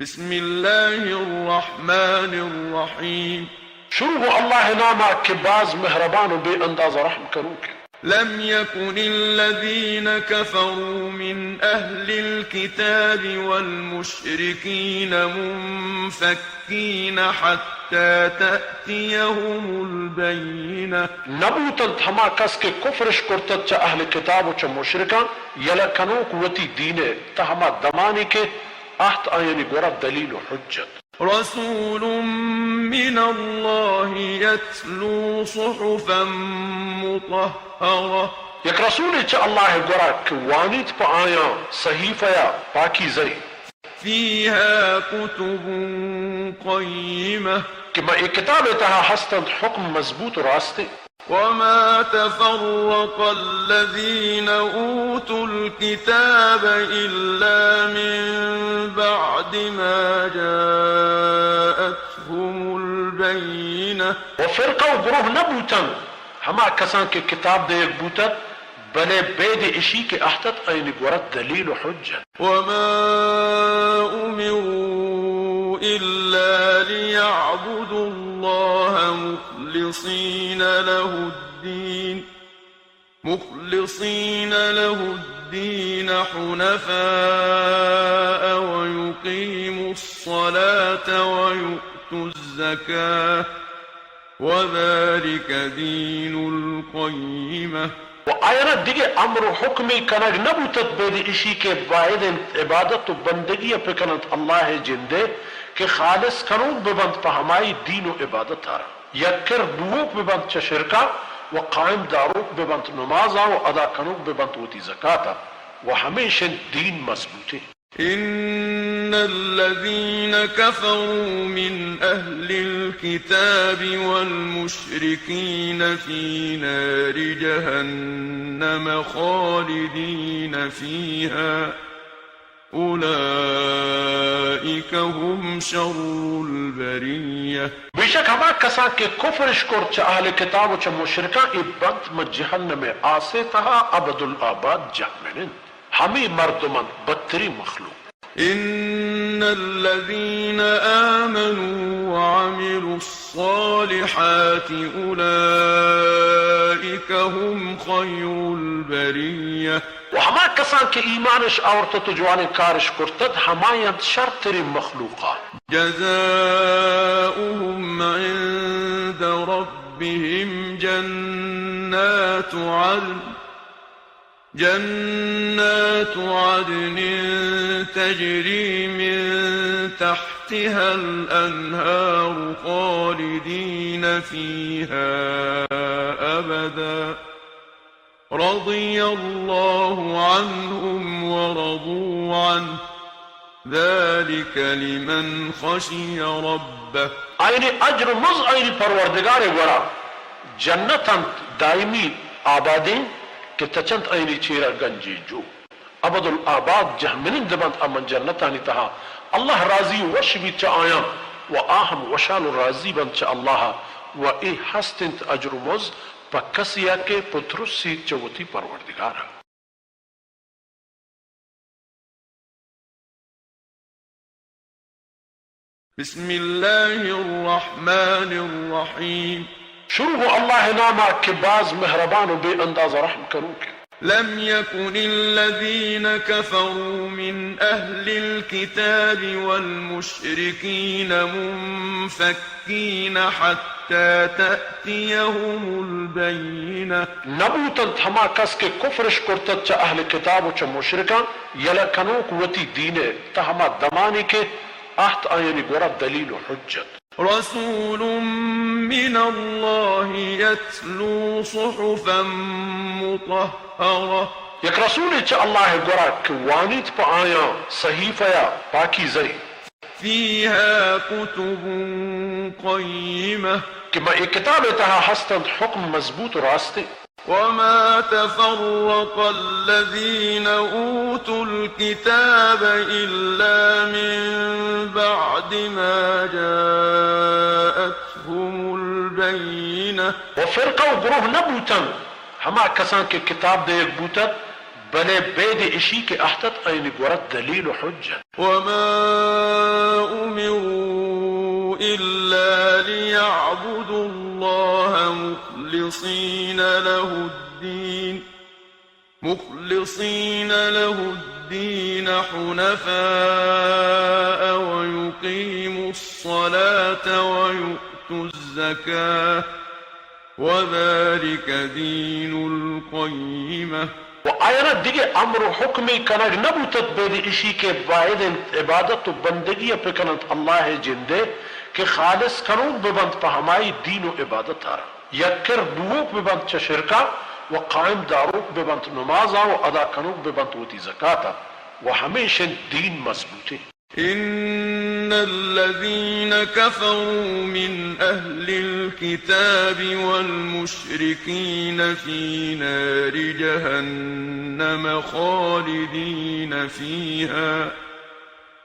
بسم الله الرحمن الرحيم. شروع گوں اللہ ءِ نام ءَ کہ باز مہربان و بے اندازہ رحم کنوک اِنت. لم يكن الذين كفروا من أهل الكتاب والمشركين منفكين حتى تأتيهم البينة. نہ بوتنت ہما کس کہ کفرش کرتت چہ اہل کتاب و چہ مشرکاں، یلہ کنوک وتی دین ءَ، تاں ہما دمانے کہ اہت آیانی گورا دلیل و حجت. رسول من الله يتلو صحفا مطهرة. یک رسولے چہ اللہ ءِ گورا کہ وانیت پہ آیاں صحیفہ ءَ پاکیزہ ءَ. فيها كتب قيمة. کہ ماں اے کتاب ءِ تہا ہستنت حکم مضبوط و راستیں. وما تفرق الذين أوتوا الكتاب إلا من بعد ما جاءتهم البينة. و فرقہ و گروہ نہ بوتنت ہما کساں کہ کتاب دئیگ بوتت، بلے بید اشی کہ اہتت آیانی گورا دلیل و حجت. وما أمروا إلا ليعبدوا الله مخلصين له الدين، مخلصين له الدين حنفاء ويقيموا الصلاة ويؤتوا الزكاة، وذلك دين القيمة. و آیانا دگہ امر و حکمے کنگ نہ بوتت بید اشی کہ باید انت عبادت و بندگی ءَ بکننت اللہ ءِ جند ءَ کہ خالص کنوک ببنت پہ ہمائی دین و عبادت ءَ را. یک کر بووک ببنت چہ شرکا و قائم داروک ببنت نمازا و ادا کنوک ببنت وتی زکاتا و ہمیش انت دین مضبوطیں. إن الذين كفروا من أهل الكتاب والمشركين في نار جهنم خالدين فيها أولئك هم شر البرية. بے شک ہما کساں کہ کفرش کرت چہ اہل کتاب و چہ مشرکاں، اے بنت ماں جہنم ءِ آس ءِ تہا ابد الآباد جہمن انت. ہمے مردم انت بدتریں مخلوق. إن الذين آمنوا وعملوا الصالحات أولئك هم خير البرية. و ہما کساں کہ ایمانش آورتت و جوانیں کارش کرتت، ہمائی انت شرتریں مخلوقا. جزاؤهم عند ربهم جنات عدن، جنات عدن تجري من تحتها الأنهار خالدين فيها أبدا. رضي الله عنهم ورضوا عنه، ذلك لمن خشي ربه. آیانی اجر و مزد آیانی پروردگار ءِ گورا جنت انت دائمی آبادیں کہ تچنت آیانی چیرا گنجیں جو. ابد الآباد جہمنند بنت آ من جنتانی تہا. اللہ راضی و وش بیت چہ آیاں و آ ہم وشحال و راضی بنت چہ اللہ ءَ. و اے ہست انت اجر و مزد پہ کسے ءَ کہ پترسیت چہ وتی پروردگار ءَ. بسم الله الرحمن الرحيم. شروع گوں اللہ ءِ نام ءَ کہ باز مہربان و بے اندازہ رحم کنوک انت. لم يكن الذين كفروا من أهل الكتاب والمشركين منفكين حتى تأتيهم البينة. نہ بوتنت ہما کس کہ کفرش کرتت چہ اہل کتاب و چہ مشرکاں، یلہ کنوک وتی دین ءَ، تاں ہما دمانے کہ اہت آیانی گورا دلیل و حجت. رسول من الله يتلو صحفا مطهرة. یک رسولے چہ اللہ ءِ گورا کہ وانیت پہ آیاں صحیفہ ءَ پاکیزہ ءَ. فيها كتب قيمة. کہ ماں اے کتاب ءِ تہا ہست انت حکم مضبوط و راستیں. وما تفرق الذين أوتوا الكتاب إلا من بعد ما جاءتهم البينة. و فرقہ و گروہ نہ بوتنت ہما کساں کہ کتاب دئیگ بوتت بلے بید اشی کہ اہتت آیانی گورا دلیل و حجت۔ وما أمروا إلا ليعبدوا الله مخلصين له الدين، مخلصين له الدين حنفاء ويقيموا الصلاة ويؤتوا الزكاة وذلك دين القيمة۔ و آیانا دگہ امر و حکمے کنگ نہ بوتت بید اشی کہ باید انت عبادت و بندگی ء بکننت اللہ ء جندے کہ خالص کنوک ببنت پہ ہمائی دین و عبادت ء را، یک کر بووک ببنت چہ شرکا و قائم داروک ببنت نمازا و ادا کنوک ببنت وتی زکاتا و ہمیش انت دین مضبوطیں۔ إن الذين كفروا من أهل الكتاب والمشركين في نار جهنم خالدين فيها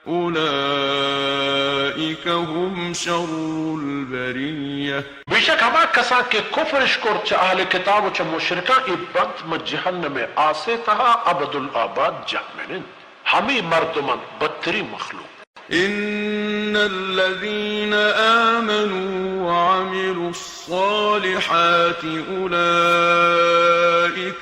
أولئك هم شر البرية۔ بیشک ہما کساں کہ کفرش کرت چہ اہل کتاب و چہ مشرکاں، اے بنت مہ جہنم ء آسے تہا ابد الآباد جہمن انت۔ ہمے مردم انت بدتریں مخلوق۔ إن الذين آمنوا وعملوا الصالحات أولئك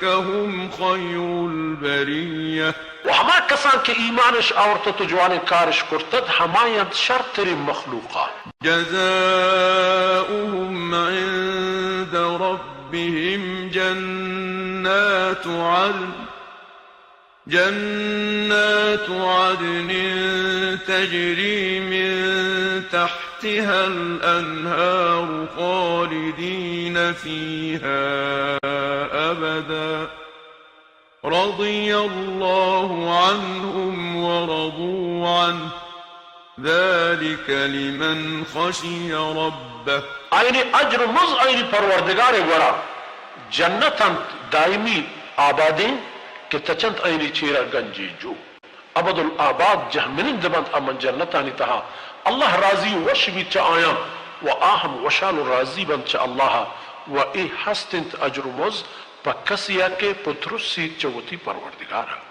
هم خير البرية۔ و ہما کساں کہ ایمانش آورتت و جوانیں کارش کرتت، ہمائی انت شرتریں مخلوقا۔ جزاؤهم عند ربهم جنات عدن جنات عدن تجري من تحتها الأنهار خالدين فيها أبدا رضي الله عنهم ورضوا عنه ذلك لمن خشي ربه۔ آیانی اجر و مز آیانی پروردگار ء گورا جنت انت دائمی آبادیں کہ تچنت آیانی چیرا گنجیں جو۔ ابد الآباد جہمنند بنت امن جنتانی تہا۔ اللہ راضی و وش بیت چہ آیاں و آ ہم وشحال و راضی بنت چہ اللہ ء و اے ہست انت اجر و مز پہ کسے ء کہ پترسیت چہ وتی پروردگار ء۔